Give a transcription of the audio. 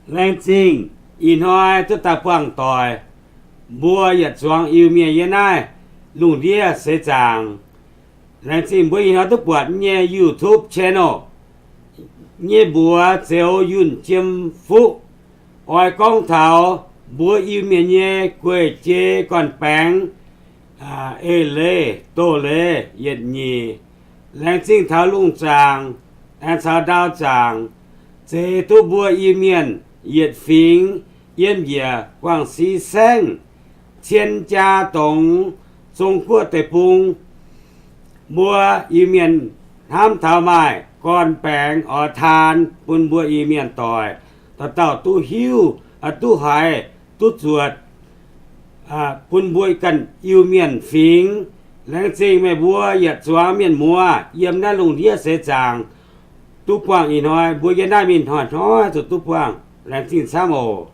Laengz zingh ih hnoi duqv daaih buangh doic, mbuo yietc zuangx Iu-Mienh yiem naaiv lungh ndiev seix zaangc. Laengz zingh mbuo ih hnoi duqv buatc nyei YouTube channel nyei mbuox Zeuz Yunh Jiem Fuqv oix gorngv taux mbuo Iu-Mienh nyei guei-jei gorn-baengx, eix leiz, doz-leiz yietc nyeic. Laengz zingh taux lungh zaangc aengx caux ndau zaangc zeix duqv mbuo Iu-Mienh yietc fingx yiem njiec Guangv Si Saengv, Cien Jaa Dongc, Zong Guoqv Deic-Bung. Mbuo Iu-Mienh hnamv taux maaih gorn-baengx oix taan bun mbuo Iu-Mienh doic, dauh dauh duqv hiuv, duqv haiz, duqv zuotc, bun mbuo ganh Iu-Mienh fingx. Laengz zingh meih mbuo yietc zuangx mienh muoz yiem naaiv lungh ndiev seix zaangc duqv buangh ih hnoi. Mbuo yiem naaiv mingh hnoi-hnoi zuqc duqv buangh. Laengz zingh camv oc.